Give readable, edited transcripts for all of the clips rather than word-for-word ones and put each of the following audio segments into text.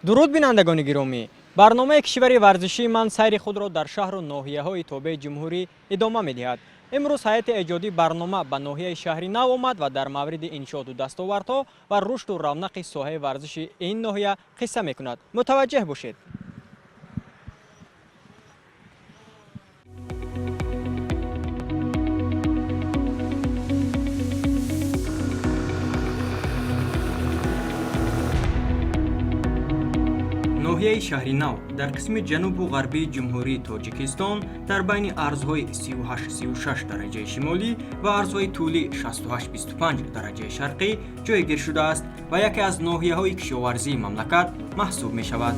Дуруд, бинандагони гиромӣ! Барномаи Кишвари варзишии ман сайри худро дар шаҳру ноҳияҳои тобеи ҷумҳурӣ идома медиҳад. Имрӯз ҳайати эҷодии барнома ба ноҳияи Шаҳри Нав омад ва дар мавриди иншооту дастовардҳо ва рушду равнақи соҳаи варзиши ин ноҳия қисса мекунад. Мутаваҷҷеҳ бошед. Ноҳияи Шаҳри Нав дар қисми ҷанубу ғарбии Ҷумҳурии Тоҷикистон, дар байни арзҳои 38-36 дараҷаи шимолӣ ва арзҳои тӯлӣ 68-25 дараҷаи шарқӣ ҷойгир шудааст ва яке аз ноҳияҳои кишоварзии мамлакат маҳсуб мешавад.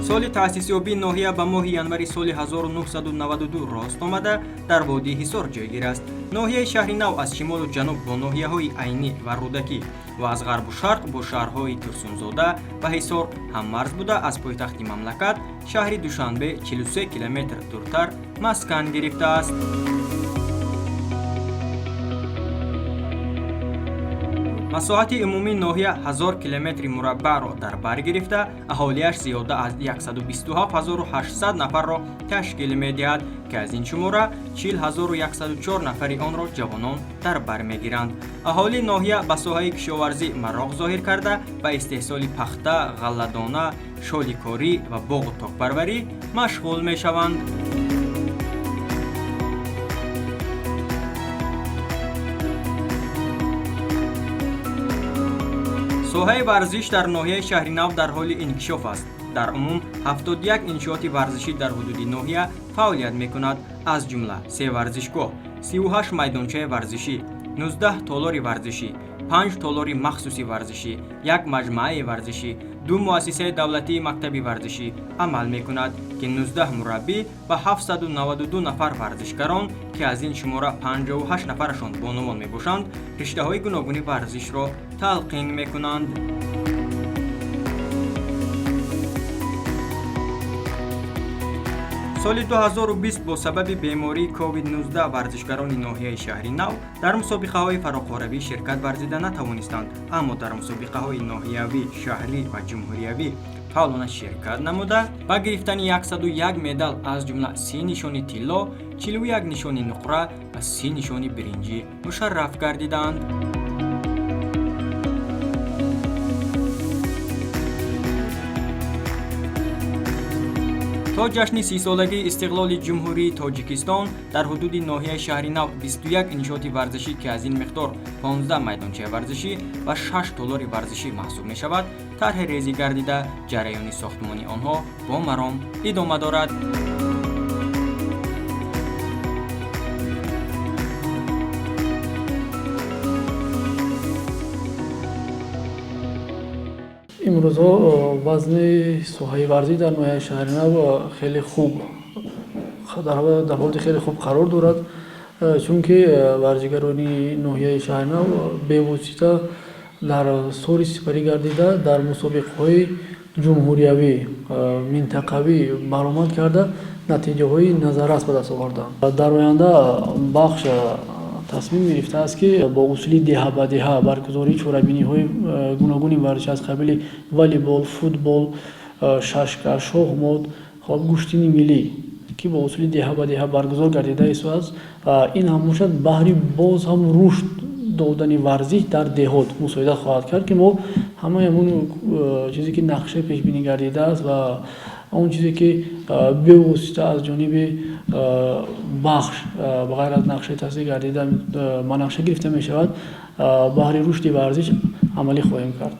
Соли таъсисёбии ноҳия ба моҳи январи соли 1992 рост омада, дар водии Ҳисор ҷойгир аст. Ноҳияи Шаҳри Нав аз шимолу ҷануб бо ноҳияҳои Айнӣ ва Рӯдакӣ ва аз ғарбу шарқ бо шаҳрҳои Турсунзода ва Ҳисор ҳаммарз буда, аз пойтахти мамлакат, шаҳри Душанбе, 43 километр дуртар маскан гирифтааст. Масоҳати умумии ноҳия 1000 километри мураббаъро дар бар гирифта, аҳолиаш зиёда аз 127 800 нафарро ташкил медиҳад, ки аз ин шумора 40 104 нафари онро ҷавонон дар бар мегиранд. Аҳолии ноҳия ба соҳаи кишоварзӣ мароқ зоҳир карда, ба истеҳсоли пахта, ғалладона, шоликорӣ ва боғу токпарварӣ машғул мешаванд. Соҳаи варзиш дар ноҳияи Шаҳри Нав дар ҳоли инкишоф аст. Дар умум 71 иншооти варзишӣ дар ҳудуди ноҳия фаъолият мекунад, аз ҷумла се варзишгоҳ, 38 майдончаи варзишӣ, 19 толори варзишӣ, панҷ толори махсуси варзишӣ, як маҷмӯаи варзишӣ, ду муассисаи давлатии мактаби варзишӣ амал мекунад, ки 19 мураббӣ ва 792 нафар варзишгарон, ки аз ин шумора 58 нафарашон бонувон мебошанд, риштаҳои гуногуни варзишро талқин мекунанд. Соли 2020 бо сабаби бемории COVID-19 варзишгарони ноҳияи Шаҳри Нав дар мусобиқаҳои фароқоравӣ ширкат варзида натавонистанд, аммо дар мусобиқаҳои ноҳиявӣ, шаҳрӣ ва ҷумҳуриявӣ фаъолона ширкат намуда, ба гирифтани 101 медал, аз ҷумла 30 нишони тилло, 41 нишони нуқра ва 30 нишони биринҷӣ мушарраф гардиданд. То ҷашни 30-солагии истиқлоли Ҷумҳурии Тоҷикистон дар ҳудуди ноҳияи Шаҳри Нав 21 иншооти варзишӣ, ки аз ин миқдор 15 майдончаи варзишӣ ва 6 толори варзишӣ маҳсуб мешавад, тарҳи резӣ гардида, ҷараёни сохтмони онҳо бо маром идома дорад. Имрӯзҳо вазни соҳаи варзиш дар ноҳияи Шаҳри Нав хеле хуб, дар ҳолати хеле хуб қарор дорад, чунки варзишгарони ноҳияи Шаҳри Нав бевосита дар соли сипарӣ гардида дар мусобиқаҳои ҷумҳуриявӣ, минтақавӣ баромад карда, натиҷаҳои назаррас ба даст оварданд. Дар оянда бахш тасмим гирифтааст, ки бо усули деҳа ба деҳа баргузории чорабиниҳои гуногуни варзишӣ аз қабили волейбол, футбол, шашка, шоҳмот, хоб, гӯштини миллӣ, ки бо усули деҳа ба деҳа баргузор гардида истодааст, ин ҳам бошад, баҳри боз ҳам рушд додани варзиш дар деҳот мусоидат хоҳад кард, ки мо ҳамаи ҳамун чизе ки нақша пешбинӣ гардидааст ва он чизе ки бевосита аз ҷониби бахш ба ғайр аз нақшаи тасдиқ гардида ба нақша гирифта мешавад, баҳри рушди варзиш амалӣ хоҳем кард.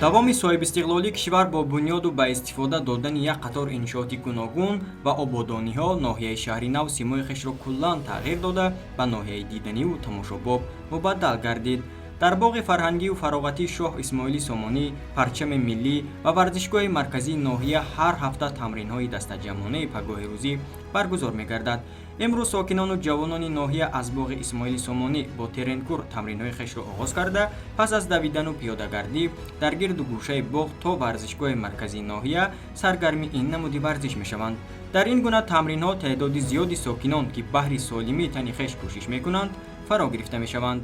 Давоми соҳибистиқлолии кишвар бо бунёду ба истифода додани як қатор иншооти гуногун ва ободониҳо ноҳияи Шаҳри Нав симои хешро куллан тағйир дода, ба ноҳияи диданиву тамошобоб мубаддал гардид. Дар боғи фарҳангию фароғатии Шоҳ Исмоили Сомонӣ, Парчами миллӣ ва варзишгоҳи марказии ноҳия ҳар ҳафта тамринҳои дастаҷамъонаи пагоҳи рӯзӣ баргузор мегардад. Имрӯз сокинону ҷавонони ноҳия аз боғи Исмоили Сомонӣ бо теренкур тамринҳои хешро оғоз карда, пас аз давидану пиёдагардӣ дар гирду гӯшаи боғ то варзишгоҳи марказии ноҳия саргарми ин намуди варзиш мешаванд. Дар ин гуна тамринҳо теъдоди зиёди сокинон, ки баҳри солимии тани хеш кӯшиш мекунанд, фаро гирифта мешаванд.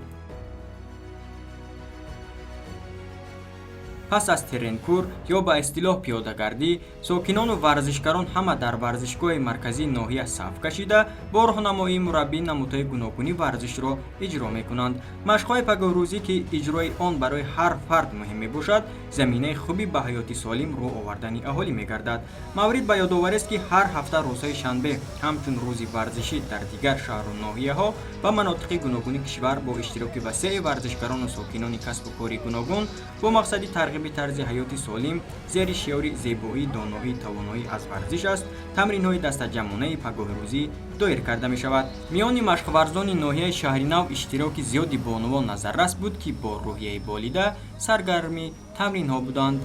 Пас аз теренкур ё ба истилоҳ пиёдагардӣ, сокинону варзишгарон ҳама дар варзишгоҳи марказии ноҳия саф кашида, бо роҳнамоии мураббӣ намудҳои гуногуни варзишро иҷро мекунанд. Машқҳои пагоҳрӯзӣ, ки иҷрои он барои ҳар фард муҳим мебошад, заминаи хуби ба ҳаёти солим рӯ овардани аҳолӣ мегардад. Маврид ба ёдоварест, ки ҳар ҳафта рӯзҳои шанбе ҳамчун рӯзи варзишӣ дар дигар шаҳру ноҳияҳо ва манотиқи гуногуни кишвар бо иштироки васеи варзишгарону сокинони касбу кори гуногун бо мақсади тарғиби тарзи ҳаёти солим зери шиори «Зебоӣ, доноӣ, тавоноӣ аз варзиш аст» тамринҳои дастаҷамъонаи пагоҳрӯзӣ доир карда мешавад. Миёни машқварзони ноҳияи Шаҳринав иштироки зиёди бонувон назаррас буд, ки бо рӯҳияи болида саргарми тамринҳо буданд.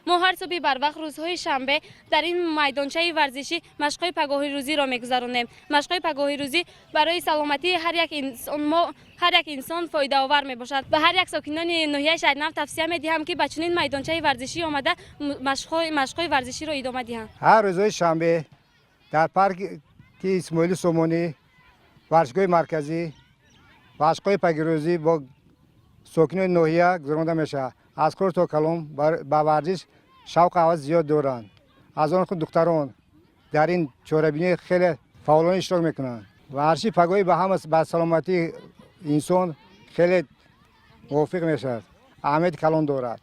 Мо ҳар субҳи барвақт рӯзҳои шанбе дар ин майдончаи варзишӣ машқҳои пагоҳирӯзиро мегузаронем. Машқҳои пагоҳирӯзӣ барои саломатии ҳар як инсон мо ҳар як инсон фоидаовар мебошад. Ба ҳар як сокинони ноҳияи Шаҳринав тавсия медиҳам, ки ба чунин майдончаи варзишӣ омада, машқҳои варзиширо идома диҳанд. Ҳар рӯзҳои шанбе дар парки Исмоили Сомонӣ, варзишгоҳи марказӣ, машқҳои пагоҳирӯзӣ бо сокинони ноҳия гузаронда мешавад. Аз хурд то калон ба варзиш шавқу ҳавас зиёд доранд. Аз он худ духтарон дар ин чорабинӣ хеле фаъолона иштирок мекунанд. Варзиши пагоҳӣ ба ҳама ба саломатии инсон хеле мувофиқ мешавад, аҳамияти калон дорад.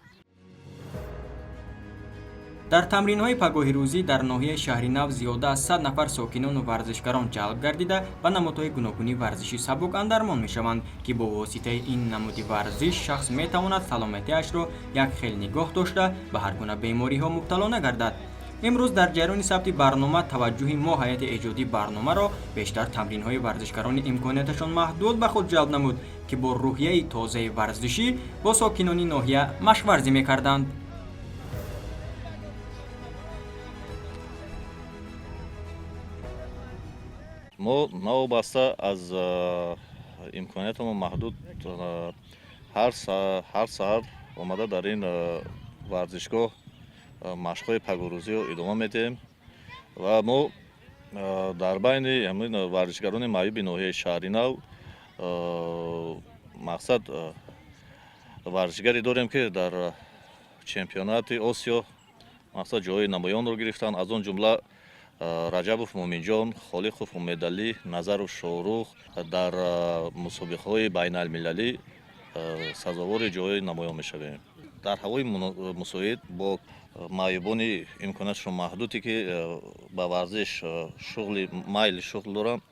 Дар тамринҳои пагоҳирӯзӣ дар ноҳияи Шаҳринав зиёда аз 100 нафар сокинону варзишгарон ҷалб гардида, ба намудҳои гуногуни варзиши сабук андармон мешаванд, ки бо воситаи ин намуди варзиш шахс метавонад саломатиашро як хел нигоҳ дошта, ба ҳар гуна бемориҳо мубтало нагардад. Имрӯз дар ҷараёни сабти барнома таваҷҷӯҳи мо ҳайати эҷодии барномаро бештар тамринҳои варзишгарони имконияташон маҳдуд ба худ ҷалб намуд, ки бо рӯҳияи тозаи варзишӣ бо сокинони ноҳия машқварзӣ мекарданд. Мо новобаста аз имкониятамон маҳдуд ҳар саҳар омада дар ин варзишгоҳ машқҳои пагоҳрӯзиро идома медиҳем ва мо дар байни ҳамин варзишгарони маъюби ноҳияи Шаҳринав мақсад варзишгаре дорем, ки дар чемпионати Осиё мақсад ҷои намоёнро гирифтанд, аз он ҷумла Раҷабов Муминҷон, Холиқов Умедалӣ, Назаров Шоҳрух дар мусобиқаҳои байналмилалӣ сазовори ҷои намоён мешавем. Дар ҳавои мусоид бо маъюбони имкониятшон маҳдуде, ки ба варзиш шуғли майли шуғл доранд,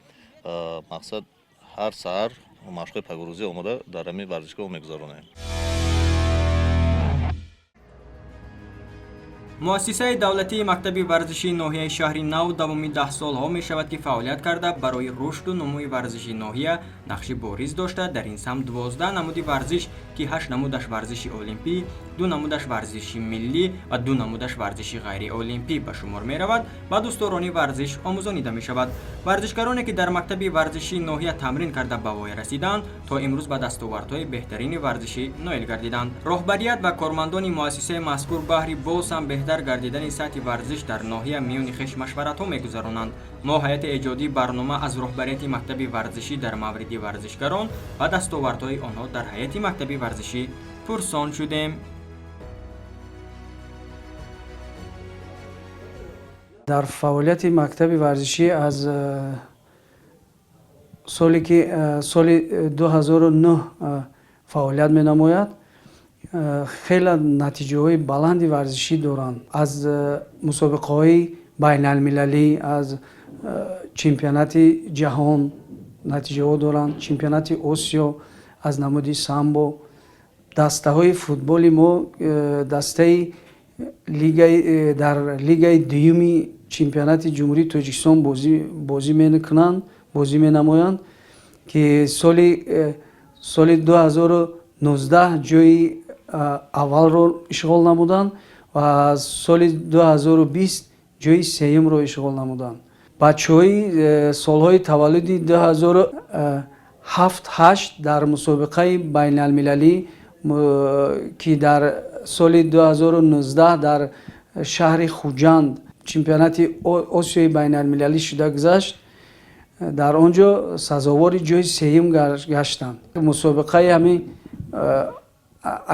мақсад ҳар саҳар машқҳои пагоҳрӯзӣ омода дар ҳамин варзишгоҳ мегузаронем. Муассисаи давлатии мактаби варзишии ноҳияи Шаҳри Нав давоми 10 солҳо мешавад, ки фаъолият карда, барои рушду нумӯи варзиши ноҳия нақши бориз дошта, дар ин самт 12 намуди варзиш, ки ҳашт намудаш варзиши олимпӣ, ду намудаш варзиши миллӣ ва ду намудаш варзиши ғайриолимпӣ ба шумор меравад, ба дӯстдорони варзиш омӯзонида мешавад. Варзишгароне, ки дар мактаби варзишии ноҳия тамрин карда ба воя расиданд, то имрӯз ба дастовардҳои беҳтарини варзишӣ ноил гардиданд. Роҳбарият ва кормандони муассисаи мазкур баҳри боз ҳам беҳтар гардидани сатҳи варзиш дар ноҳия миёни хеш машваратҳо мегузаронанд. Мо ҳайати эҷодии барнома аз роҳбарияти мактаби варзишӣ дар мавриди варзишгарон ва дастовардҳои онҳо дар ҳайати мактаби варзишӣ пурсон шудем. Дар фаъолияти мактаби варзишӣ аз соле ки соли 2009 фаъолият менамояд, хеле натиҷаҳои баланди варзишӣ доранд. Аз мусобиқаҳои байналмилалӣ, аз чемпионати ҷаҳон натиҷаҳо доранд, чемпионати Осиё аз намуди самбо. Дастаҳои футболи мо дастаи дар лигаи дуюми чемпионати Ҷумҳурии Тоҷикистон бозӣ мекунанд, бозӣ менамоянд, ки соли 2019 ҷои аввалро ишғол намуданд ва соли 2020 ҷои сеюмро ишғол намуданд. Бачаҳои солҳои таваллуди 2007-8 дар мусобиқаи байналмилалӣ, ки дар соли 2019 дар шаҳри Хуҷанд чемпионати Осиёи байналмилалӣ шуда гузашт, дар он ҷо сазовори ҷои сеюм гаштанд. Мусобиқаи ҳамин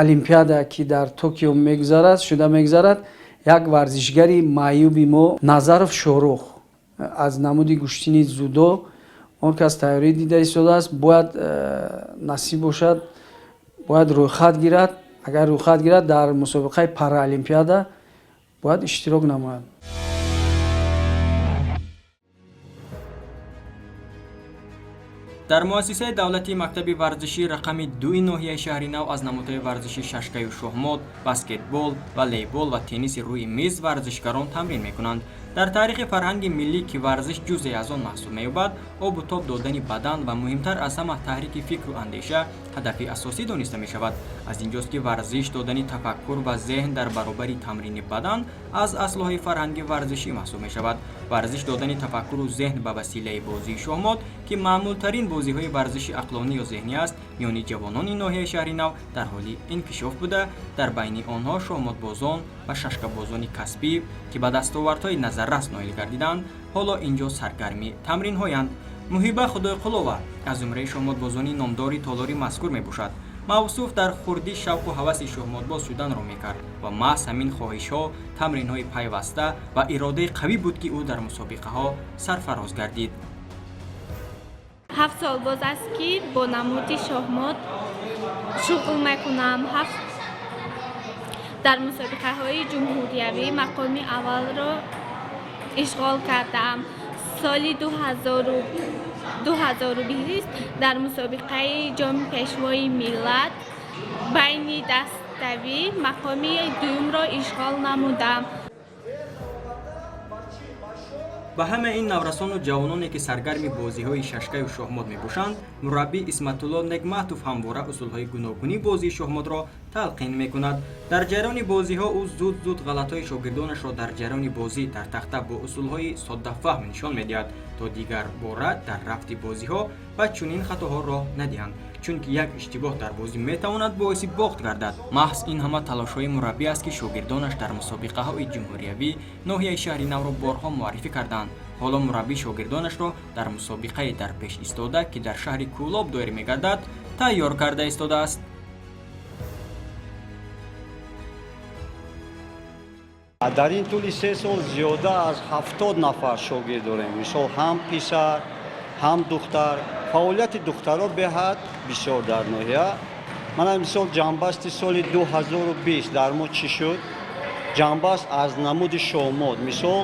олимпиада, ки дар Токио мегузарад, шуда мегузарад, як варзишгари маъюби мо Назаров Шорух аз намуди гӯштини дзюдо, он кас тайёрӣ дида истодааст. Бояд насиб бошад, бояд рӯйхат гирад. Агар рӯйхат гирад, дар мусобиқаи параолимпиада бояд иштирок намояд. Дар муассисаи давлатии мактаби варзишӣ рақами 2-и ноҳияи шаҳри Нав аз намудҳои варзиши шашкаю шоҳмот, баскетбол, волейбол ва тенниси рӯи миз варзишгарон тамрин мекунанд. Дар таърихи фарҳанги миллӣ, ки варзиш ҷузъе аз он маҳсуб меёбад, обу тоб додани бадан ва муҳимтар аз ҳама таҳрики фикру андеша ҳадафи асосӣ дониста мешавад. Аз инҷост, ки варзиш додани тафаккур ва зеҳн дар баробари тамрини бадан аз аслҳои фарҳанги варзишӣ маҳсуб мешавад. Варзиш додани тафаккуру зеҳн ба василаи бозии шоҳмот, ки маъмултарин бозиҳои варзиши ақлонӣ ё зеҳнӣ аст, миёни ҷавонони ноҳияи шаҳри Нав дар ҳоли инкишоф буда, дар байни онҳо шоҳмотбозон ва шашкабозони касбӣ, ки ба дастовардҳои назаррас ноил гардиданд, ҳоло инҷо саргарми тамринҳоянд. Муҳиба Худойқулова аз зумраи шоҳмотбозони номдори толори мазкур мебошад. Мавсуф дар хурдӣ шавқу ҳаваси шоҳмотбоз шуданро мекард ва маҳз ҳамин хоҳишҳо, тамринҳои пайваста ва иродаи қавӣ буд, ки ӯ дар мусобиқаҳо сарфароз гардид. 7 сол боз аст, ки бо намуди шоҳмот шуғл мекунам. Дар мусобиқаҳои ҷумҳуриявӣ мақоми аввалро ишғол кардаам. Соли 2020 дар мусобиқаи ҷоми Пешвои миллат байни даставӣ мақоми дуюмро ишғол намудам. Ба ҳамаи ин наврасону ҷавононе, ки саргарми бозиҳои шашкаю шоҳмот мебошанд, мураббӣ Исматулло Негматов ҳамвора усулҳои гуногуни бозии шоҳмотро талқин мекунад. Дар ҷараёни бозиҳо ӯ зуд-зуд ғалатҳои шогирдонашро дар ҷараёни бозӣ дар тахта бо усулҳои соддафаҳм нишон медиҳад, то дигар бора дар рафти бозиҳо ба чунин хатоҳо роҳ надиҳанд, чунки як иштибоҳ дар бозӣ метавонад боиси бохт гардад. Маҳз ин ҳама талошҳои мураббӣ аст, ки шогирдонаш дар мусобиқаҳои ҷумҳуриявӣ ноҳияи шаҳри Навро борҳо муаррифӣ карданд. Ҳоло мураббӣ шогирдонашро дар мусобиқаи дар пеш истода, ки дар шаҳри Кӯлоб доир мегардад, тайёр карда истодааст. Дар ин тӯли 3 сол зиёда аз 70 нафар шогирд дорем. Мисол, ҳам писар, ҳам духтар. Фаъолияти духтаро беҳад бисёр дар ноҳия. Мана мисол, ҷамъбасти соли 2020 дар мо чӣ шуд? Ҷамъбаст аз намуди шоҳмот. Мисол,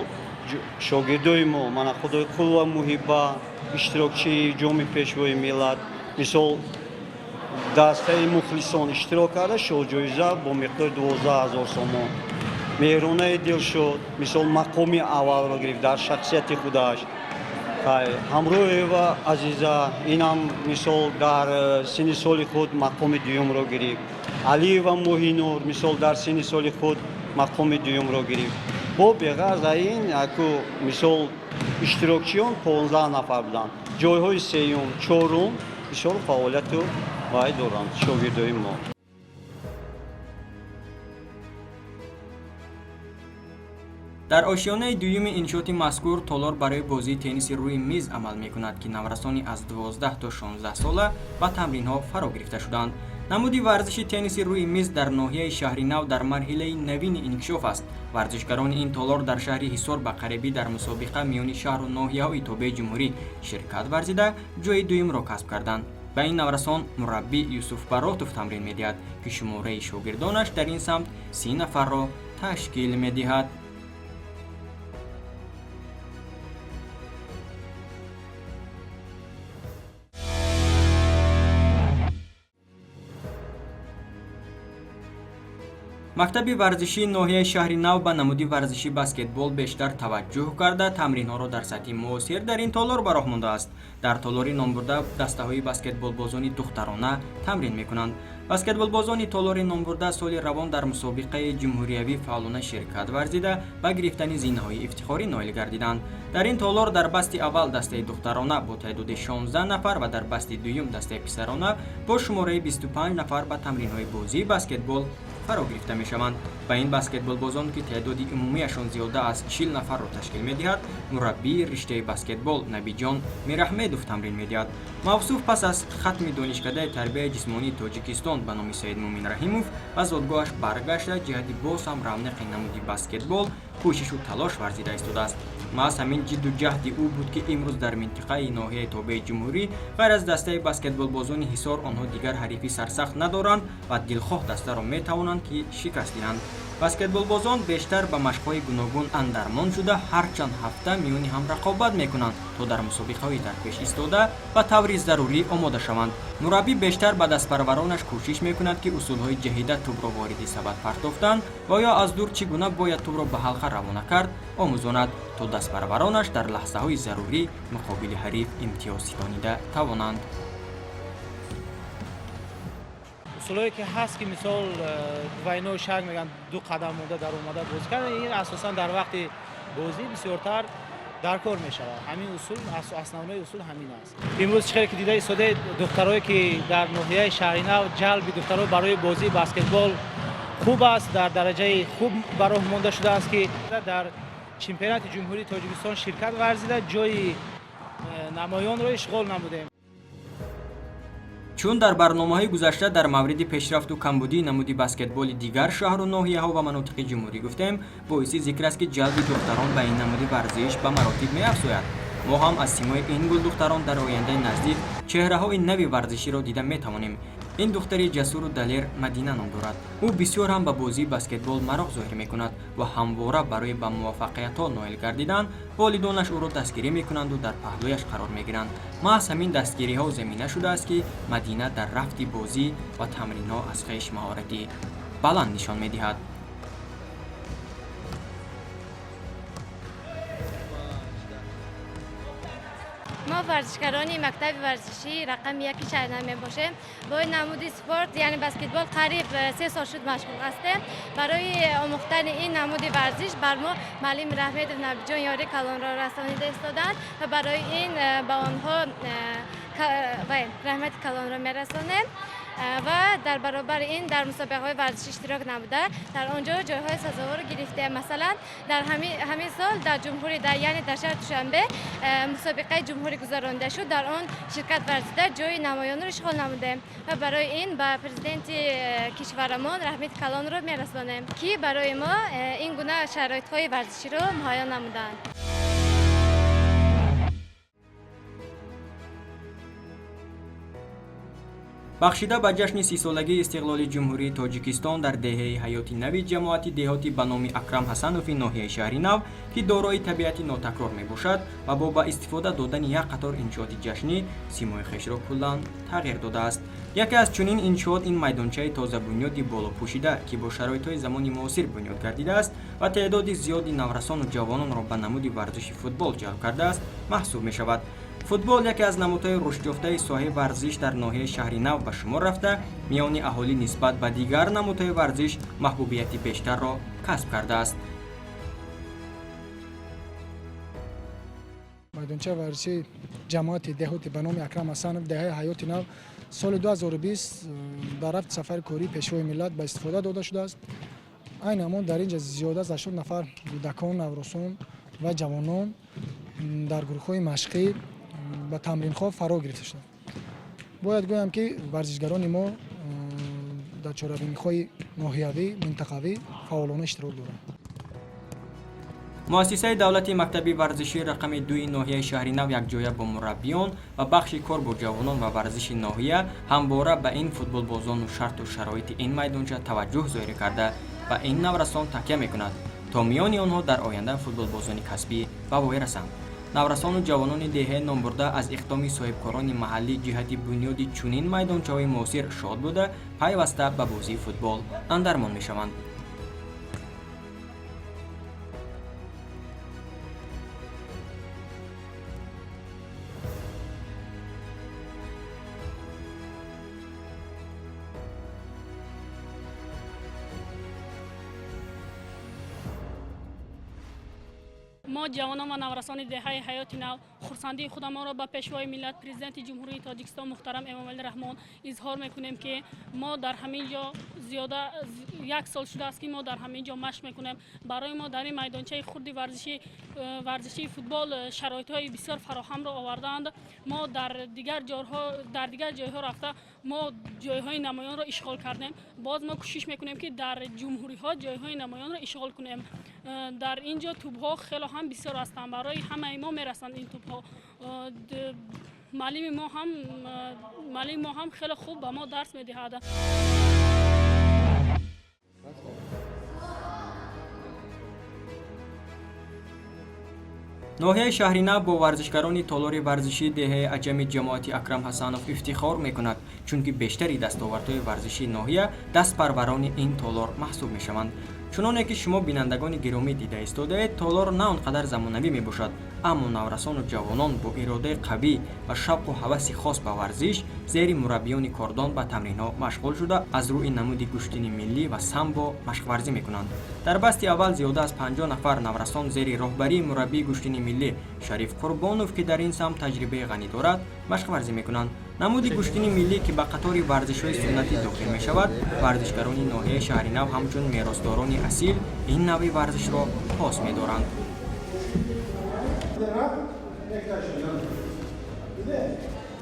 шогирдои мо, мана Худойқулова Муҳиба, иштирокчии ҷоми Пешвои миллат, мисол, дастаи мухлисон иштирок карда, шоҳҷоиза бо миқдори 12 000 сомон. Меҳронаи Дилшод, мисол, мақоми аввалро гирифт дар шахсияти худаш. Ҳамроҳева Азиза, инам мисол дар синни соли худ мақоми дуюмро гирифт. Алиева Моҳинур, мисол, дар синни соли худ мақоми дуюмро гирифт. Бо беғарз ин аку, мисол, иштирокчиён 15 нафар буданд. Ҷойҳои сеюм, чорум бисёр фаъолияту вай доранд шогирдои мо. Дар ошёнаи дуюми иншооти мазкур толор барои бозии тенниси рӯи миз амал мекунад, ки наврасони аз 12 то 16 сола ба тамринҳо фаро гирифта шуданд. Намуди варзиши тенниси рӯи миз дар ноҳияи шаҳри Нав дар марҳилаи навини инкишоф аст. Варзишгарони ин толор дар шаҳри Ҳисор ба қарибӣ дар мусобиқа миёни шаҳру ноҳияҳои тобеи ҷумҳурӣ ширкат варзида, ҷои дуюмро касб карданд. Ба ин наврасон мураббӣ Юсуф Баротов тамрин медиҳад, ки шумораи шогирдонаш дар ин самт 30 нафарро ташкил медиҳад. Мактаби варзишии ноҳияи шаҳри Нав ба намуди варзиши баскетбол бештар таваҷҷӯҳ карда, тамринҳоро дар сатҳи муосир дар ин толор ба роҳ мондааст. Дар толори номбурда дастаҳои баскетболбозони духтарона тамрин мекунанд. Баскетболбозони толори номбурда соли равон дар мусобиқаи ҷумҳуриявӣ фаъолона ширкат варзида, ба гирифтани зинаҳои ифтихорӣ ноил гардиданд. Дар ин толор дар басти аввал дастаи духтарона бо теъдоди 16 нафар ва дар басти дуюм дастаи писарона бо шумораи 25 нафар ба тамринҳои бозии баскетбол фаро гирифта мешаванд. Ба ин баскетболбозон, ки теъдоди умумиашон зиёда аз 40 нафарро ташкил медиҳад, мураббии риштаи баскетбол Набиҷон Мираҳмедов тамрин медиҳад. Мавсуф пас аз хатми донишкадаи тарбияи ҷисмонии Тоҷикистон ба номи Саидмӯмин Раҳимов ба зодгоҳаш баргашта, ҷиҳати боз ҳам равнақи намуди баскетбол кӯшишу талош варзида истодааст. Маҳз ҳамин ҷидду ҷаҳди ӯ буд, ки имрӯз дар минтиқаи ноҳияи тобеи ҷумҳурӣ ғайр аз дастаи баскетболбозони Ҳисор онҳо дигар ҳарифи сарсахт надоранд ва дилхоҳ дастаро метавонанд, ки шикаст диҳанд. Баскетболбозон бештар ба машқҳои гуногун андармон шуда, ҳар чанд ҳафта миёни ҳам рақобат мекунанд, то дар мусобиқаҳои дар пеш истода ба таври зарурӣ омода шаванд. Мураббӣ бештар ба дастпарваронаш кӯшиш мекунад, ки усулҳои ҷаҳида тӯбро вориди сабад партофтан ва ё аз дур чӣ гуна бояд тӯбро ба ҳалқа равона кард омӯзонад, то дастпарваронаш дар лаҳзаҳои зарурӣ муқобили ҳариф имтиёз ситонида тавонанд. Усулҳое ки ҳаст, ки мисол двойной шаг мегӯянд, ду қадам монда дар омада бозӣ кардан, ин асосан дар вақти бозӣ бисёртар дар кор мешавад. Ҳамин усул, основной усул ҳамин аст. Имрӯз чӣ хеле ки дида истодаед, духтарое ки дар ноҳияи Шаҳринав ҷалби духтаро барои бозии баскетбол хуб аст, дар дараҷаи хуб ба роҳ монда шудааст, ки дар чемпионати Ҷумҳурии Тоҷикистон ширкат варзида, ҷои намоёнро ишғол намудем. Чун дар барномаҳои гузашта дар мавриди пешрафту камбудии намуди баскетболи дигар шаҳру ноҳияҳо ва манотиқи ҷумҳурӣ гуфтем, боиси зикр аст, ки ҷалби духтарон ба ин намуди варзиш ба маротиб меафзояд. Мо ҳам аз симои ин гулдухтарон дар ояндаи наздик чеҳраҳои нави варзиширо дида метавонем. Ин духтари ҷасуру далер Мадина ном дорад. Ӯ бисёр ҳам ба бозии баскетбол мароқ зоҳир мекунад ва ҳамвора барои ба муваффақиятҳо ноил гардидан волидонаш ӯро дастгирӣ мекунанду дар паҳлӯяш қарор мегиранд. Маҳз ҳамин дастгириҳо замина шудааст, ки Мадина дар рафти бозӣ ва тамринҳо аз хеш маҳорати баланд нишон медиҳад. Мо варзишгарони мактаби варзишии рақами 1 Шаҳринав мебошем. Бо ин намуди спорт, яъне баскетбол, қариб 3 сол шуд машғул ҳастем. Барои омӯхтани ин намуди варзиш бар мо муаллим Раҳмедов Набиҷон ёри калонро расонида истоданд ва барои ин ба онҳо раҳмати калонро мерасонем. Ва дар баробари ин дар мусобиқаҳои варзишӣ иштирок намуда, дар он ҷо ҷойҳои сазоворро гирифтем. Масалан, дар ҳамин сол дар ҷумҳурӣ, яъне дар шаҳри Душанбе мусобиқаи ҷумҳурӣ гузаронида шуд. Дар он ширкат варзида, ҷои намоёнро ишғол намудем ва барои ин ба президенти кишварамон раҳмати калонро мерасонем, ки барои мо ин гуна шароитҳои варзиширо муҳайё намуданд. Бахшида ба ҷашни 30-солагии истиқлоли Ҷумҳурии Тоҷикистон дар деҳаи Ҳаёти Нави ҷамоати деҳоти ба номи Акрам Ҳасанови ноҳияи Шаҳринав, ки дорои табиати нотакрор мебошад ва бо ба истифода додани як қатор иншооти ҷашнӣ симои хешро куллан тағйир додааст. Яке аз чунин иншоот ин майдончаи тозабунёди болопӯшида, ки бо шароитҳои замони муосир бунёд гардидааст ва теъдоди зиёди наврасону ҷавононро ба намуди варзиши футбол ҷалб кардааст, маҳсуб мешавад. Футбол яке аз намудҳои рушдёфтаи соҳаи варзиш дар ноҳияи Шаҳринав ба шумор рафта, миёни аҳолӣ нисбат ба дигар намудҳои варзиш маҳбубияти бештарро касб кардааст. Майдончаи варзишии ҷамоати деҳоти ба номи Акрам Ҳасанов деҳаи Ҳаёти Нав соли 2020 дар рафти сафари кории Пешвои миллат ба истифода дода шудааст. Айни ҳамон дар ин ҷа зиёда аз 80 нафар кӯдакон, навросон ва ҷавонон дар гурӯҳҳои машқӣ ба тамринҳо фаро гирифта шуданд. Бояд гӯям, ки варзишгарони мо дар чорабиниҳои ноҳиявӣ, минтақавӣ фаъолона иштирок доранд. Муассисаи давлати мактаби варзишии рақами 2 ноҳияи Шаҳринав якҷоя бо мураббиён ва бахши кор бо ҷавонон ва варзиши ноҳия ҳамвора ба ин футболбозону шарту шароити ин майдонча таваҷҷӯҳ зоҳир карда, ба ин наврасон такя мекунад, то миёни онҳо дар оянда футболбозони касбӣ ба воя расанд. Наврасону ҷавонони деҳаи номбурда аз иқдоми соҳибкорони маҳаллӣ ҷиҳати бунёди чунин майдончаҳои муосир шод буда, пайваста ба бозии футбол андармон мешаванд. Мо ҷавонон ва наврасони деҳаи Ҳаёти Нав хурсандии худамонро ба Пешвои миллат, Президенти Ҷумҳурии Тоҷикистон муҳтарам Эмомалӣ Раҳмон изҳор мекунем, ки мо дар ҳамин ҷо зиёда як сол шудааст, ки мо дар ҳамин ҷо машқ мекунем. Барои мо дар ин майдончаи хурди варзишии футбол шароитҳои бисёр фароҳамро овардаанд. Мо дар дигар ҷойҳо рафта, мо ҷойҳои намоёнро ишғол кардем. Боз мо кӯшиш мекунем, ки дар ҷумҳуриҳо ҷойҳои намоёнро ишғол кунем. Дар ин ҷо тӯбҳо хело ҳам бисёр ҳастанд, барои ҳамаи мо мерасанд ин тӯбҳо. Муаллими мо ҳам хеле хуб ба мо дарс медиҳад. Ноҳияи Шаҳринав бо варзишгарони толори варзишии деҳаи Аҷами ҷамоати Акрам Ҳасанов ифтихор мекунад, чунки бештари дастовардҳои варзишии ноҳия дастпарварони ин толор маҳсуб мешаванд. Чуноне ки шумо, бинандагони гиромӣ, дида истодаед, толор на он қадар замонавӣ мебошад, аммо наврасону ҷавонон бо иродаи қавӣ ва шавқу ҳаваси хос ба варзиш зери мураббиёни кордон ба тамринҳо машғул шуда, аз рӯи намуди гӯштини миллӣ ва самбо машқварзӣ мекунанд. Дар басти аввал зиёда аз 50 нафар наврасон зери роҳбарии мураббии гӯштини миллӣ Шариф Қурбонов, ки дар ин самт таҷрибаи ғанӣ дорад, машқварзӣ мекунанд. Намуди гӯштини миллӣ, ки ба қатори варзишҳои суннатӣ дохил мешавад, варзишгарони ноҳияи Шаҳринав ҳамчун меросдорони асил ин навъи варзишро пос медоранд.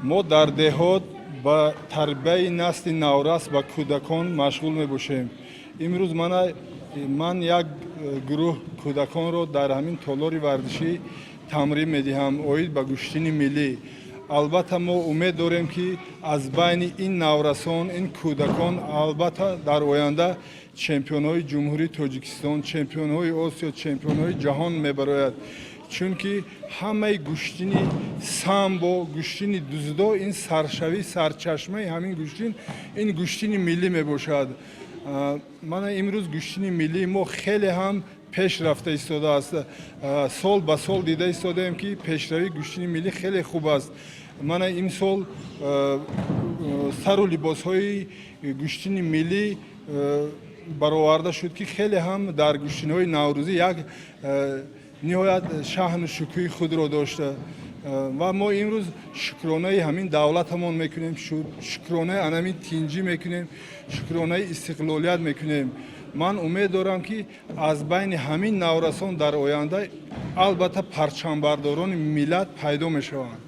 Мо дар деҳот ба тарбияи насли наврас, ба кӯдакон машғул мебошем. Имрӯз мана ман як гурӯҳ кӯдаконро дар ҳамин толори варзишӣ тамрин медиҳам оид ба гӯштини миллӣ. Албатта, мо умед дорем, ки аз байни ин наврасон, ин кӯдакон, албатта, дар оянда чемпионҳои Ҷумҳурии Тоҷикистон, чемпионҳои Осиё, чемпионҳои ҷаҳон мебарояд, чунки ҳамаи гӯштини самбо, гӯштини дзюдо, ин саршавӣ, сарчашмаи ҳамин гӯштин, ин гӯштини миллӣ мебошад. Мана имрӯз гӯштини миллии мо хеле ҳам пеш рафта истодааст. Сол ба сол дида истодаем, ки пешравии гӯштини миллӣ хеле хуб аст. Мана имсол сару либосҳои гӯштини миллӣ бароварда шуд, ки хеле ҳам дар гӯштинҳои наврӯзӣ як ниҳоят шаҳну шукӯҳи худро дошта. Ва мо имрӯз шукронаи ҳамин давлатамон мекунем, шукронаи анамин тинҷӣ мекунем, шукронаи истиқлолият мекунем. Ман умед дорам, ки аз байни ҳамин наврасон дар оянда, албатта, парчамбардорони миллат пайдо мешаванд.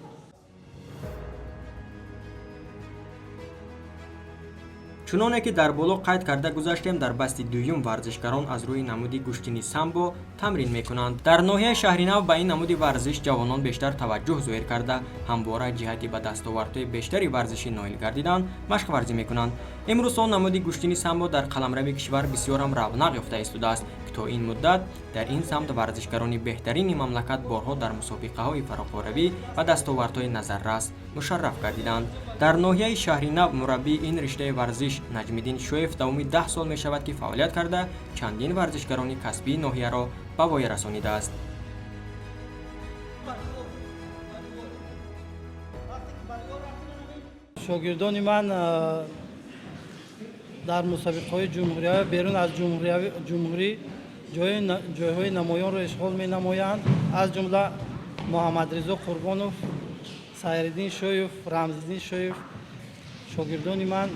Чуноне ки дар боло қайд карда гузаштем, дар басти дуюм варзишгарон аз рӯи намуди гӯштини самбо тамрин мекунанд. Дар ноҳияи Шаҳринав ба ин намуди варзиш ҷавонон бештар таваҷҷӯҳ зоҳир карда, ҳамвора ҷиҳати ба дастовардҳои бештари варзишӣ ноил гардидан машқварзӣ мекунанд. Имрӯзҳо намуди гӯштини самбо дар қаламрави кишвар бисёрам равнақ ёфта истодааст, ки то ин муддат дар ин самт варзишгарони беҳтарини мамлакат борҳо дар мусобиқаҳои фароқоравӣ ва дастовардҳои назаррас мушарраф гардиданд. Дар ноҳияи Шаҳринав мураббии ин риштаи варзиш Наҷмиддин Шоев давоми 10 сол мешавад, ки фаъолият карда, чандин варзишгарони касбии ноҳияро ба воя расонидааст. Шогирдони ман дар мусобиқаҳои ҷумҳуриявӣ, берун аз ҷумҳурӣ ҷойҳои намоёнро ишғол менамоянд, аз ҷумла Муҳаммадризо Қурбонов, Сайриддин Шоев, Рамзиддин Шоев. Шогирдони ман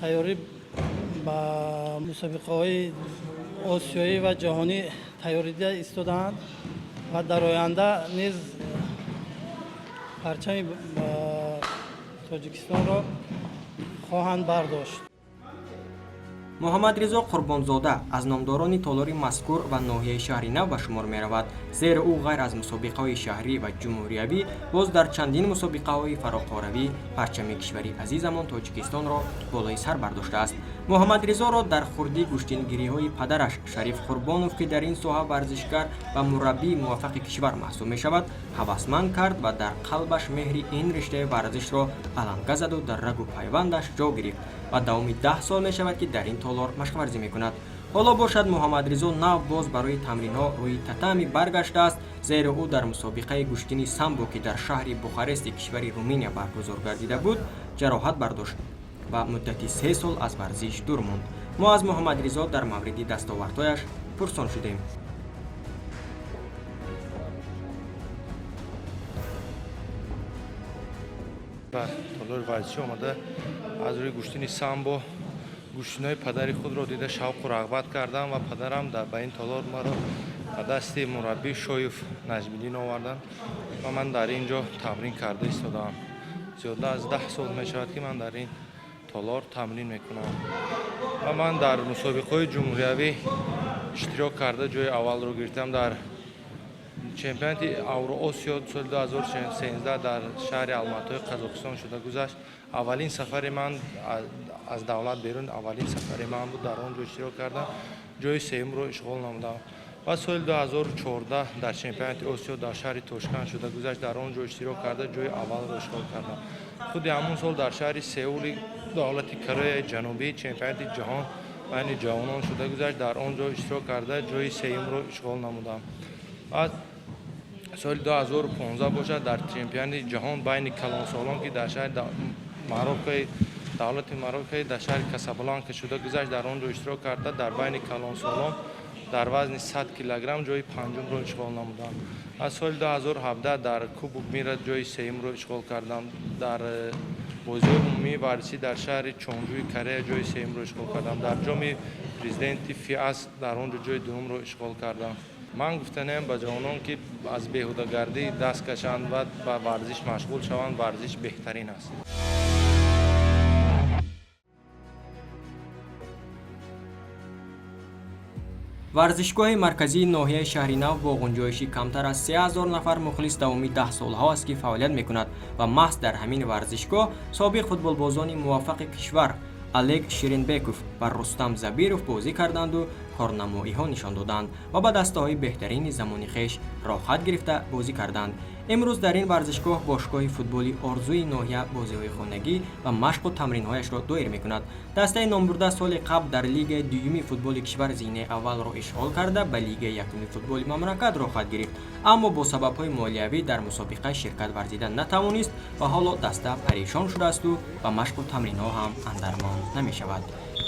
тайёрӣ ба мусобиқаҳои осиёӣ ва ҷаҳонӣ тайёрӣ дида истодаанд ва дар оянда низ парчами Тоҷикистонро хоҳанд бардошт. Муҳаммадризо Қурбонзода аз номдорони толори мазкур ва ноҳияи Шаҳринав ба шумор меравад, зеро ӯ ғайр аз мусобиқаҳои шаҳрӣ ва ҷумҳуриявӣ боз дар чандин мусобиқаҳои фароқоравӣ парчами кишвари азизамон Тоҷикистонро болои сар бардоштааст. Муҳаммадризоро дар хурдӣ гӯштингириҳои падараш Шариф Қурбонов, ки дар ин соҳа варзишгар ва мураббии муваффақи кишвар маҳсуб мешавад, ҳавасманд кард ва дар қалбаш меҳри ин риштаи варзишро аланга заду дар рагу пайвандаш ҷо гирифт ва давоми 10 сол мешавад, ки дар ин толор машқварзӣ мекунад. Ҳоло бошад, Муҳаммадризо нав боз барои тамринҳо рӯи татами баргаштааст, зеро ӯ дар мусобиқаи гӯштини самбо, ки дар шаҳри Бухарести кишвари Руминия баргузор гардида буд, ҷароҳат бардошт ва муддати 3 сол аз варзиш дур монд. Мо аз Муҳаммадризо дар мавриди дастовардҳояш пурсон шудем. Толори варзишӣ омада, аз рӯи гӯштини самбо гӯштинои падари худро дида шавқу рағбат кардам ва падарам ба ин толор маро ба дасти мураббӣ Шоев Наҷмиддин оварданд ва ман дар ин ҷо тамрин карда истодаам. Зиёда аз 10 сол мешавад, ки ман дар ин толор тамрин мекунам ва ман дар мусобиқаҳои ҷумҳуриявӣ иштирок карда, ҷои аввалро гирифтам. Дар чемпионати Авроосиё соли 2013 дар шаҳри Алматои Қазоқистон шуда гузашт. Аввалин сафари ман аз давлат берун, аввалин сафари ман буд, дар он ҷо иштирок кардам, ҷои сеюмро ишғол намудам. Ва соли 2014 дар чемпионати Осиё дар шаҳри Тошканд шуда гузашт, дар он ҷо иштирок карда, ҷои аввалро ишғол кардам. Худи ҳамон сол дар шаҳри Сеули давлати Кореяи Ҷанубӣ чемпионати ҷаҳон байни ҷавонон шуда гузашт, дар он ҷо иштирок карда, ҷои сеюмро ишғол намудам. Ва соли 2015 бошад, дар чемпионати ҷаҳон байни калонсолон, ки дар шаҳри Мароккои давлати Мароккои дар шаҳри Касабланка шуда гузашт, дар он ҷо иштирок карда, дар байни калонсолон дар вазни 100 килограмм ҷои панҷумро ишғол намудам. Аз соли 2017 дар Кубок мира ҷои сеюмро ишғол кардам. Дар бозиҳои умумии варзишӣ дар шаҳри Чонҷӯи Корея ҷои сеюмро ишғол кардам. Дар ҷоми президенти ФИАС дар он ҷо ҷои дуюмро ишғол кардам. Ман гуфтаниям ба ҷавонон, ки аз беҳудагардӣ даст кашанд ва ба варзиш машғул шаванд. Варзиш беҳтарин аст. Варзишгоҳи марказии ноҳияи Шаҳринав бо ғунҷоиши камтар аз 3000 нафар мухлис давоми 10 солҳо аст, ки фаъолият мекунад ва маҳз дар ҳамин варзишгоҳ собиқ футболбозони муваффақи кишвар Олег Ширинбеков ва Рустам Забиров бозӣ карданду корнамоиҳо нишон доданд ва ба дастаҳои беҳтарини замони хеш роҳхат гирифта бозӣ карданд. Имрӯз дар ин варзишгоҳ бошгоҳи футболи Орзуи ноҳия бозиҳои хонагӣ ва машқу тамринҳояшро доир мекунад. Дастаи номбурда соли қабл дар лигаи дуюми футболи кишвар зинаи аввалро ишғол карда, ба лигаи якуми футболи мамлакат роҳхат гирифт, аммо бо сабабҳои молиявӣ дар мусобиқа ширкат варзида натавонист ва ҳоло даста парешон шудаасту ба машқу тамринҳо ҳам андармон намешавад.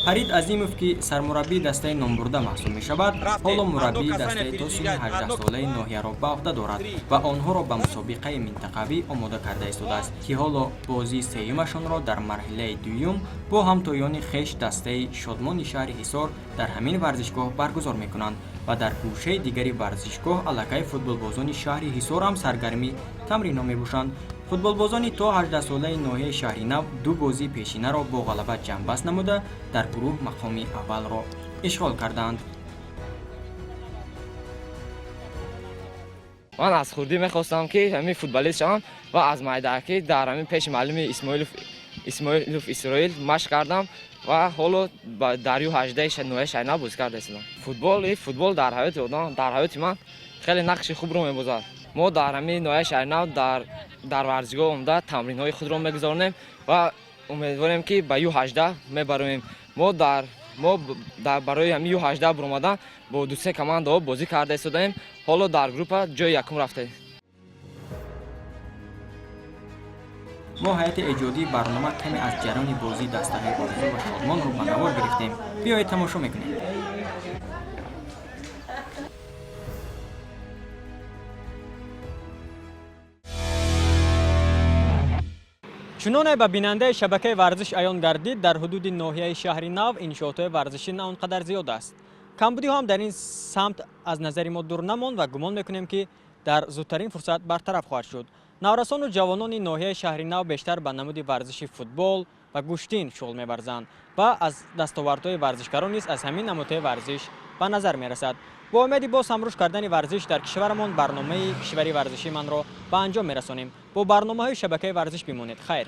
Фарид Азимов, ки сармураббии дастаи номбурда маҳсуб мешавад, ҳоло мураббии дастаи то синни 18-солаи ноҳияро ба уҳда дорад ва онҳоро ба мусобиқаи минтақавӣ омода карда истодааст, ки ҳоло бозии сеюмашонро дар марҳилаи дуюм бо ҳамтоёни хеш дастаи Шодмони шаҳри Ҳисор дар ҳамин варзишгоҳ баргузор мекунанд ва дар гӯшаи дигари варзишгоҳ аллакай футболбозони шаҳри Ҳисор ҳам саргарми тамринҳо мебошанд. Футболбозони то 18-солаи ноҳияи Шаҳринав ду бозии пешинаро бо ғалаба ҷамъбаст намуда, дар гурӯҳ мақоми аввалро ишғол карданд. Ман аз хурдӣ мехостам, ки ҳамин футболист шавам ва аз майдакӣ дар ҳамин пеши муаллими Исмоилов Исроил машқ кардам ва ҳоло дар Ю-18 ноҳияи Шаҳринав бозӣ карда истодам. Футбол дар ҳаёти одам, дар ҳаёти ман хеле нақши хубро мебозад. Мо дар ҳамин ноҳияи Шаҳринав дар варзишгоҳ омада тамринҳои худро мегузаронем ва умедворем, ки ба Ю-18 мебароем. Мо барои ҳамин Ю-18 баромадан бо ду-се командаҳо бозӣ карда истодаем. Ҳоло дар группа ҷои якум рафтаем. Мо ҳайати эҷодии барнома каме аз ҷараёни бозии дастаҳои Орзу ва Шодмонро ба навор гирифтем. Биёед, тамошо мекунем. Чуноне ба бинандаи шабакаи варзиш аён гардид, дар ҳудуди ноҳияи Шаҳри Нав иншоотҳои варзишӣ на он қадар зиёд аст. Камбудиҳо ҳам дар ин самт аз назари мо дур намонд ва гумон мекунем, ки дар зудтарин фурсат бартараф хоҳад шуд. Наврасону ҷавонони ноҳияи Шаҳри Нав бештар ба намуди варзиши футбол ва гӯштин шуғл меварзанд ва аз дастовардҳои варзишгарон низ аз ҳамин намудҳои варзиш ба назар мерасад. Бо умеди боз ҳам рушд кардани варзиш дар кишварамон барномаи кишвари варзишии манро ба анҷом мерасонем. Бо барномаҳои шабакаи варзиш бимонед. Хайр.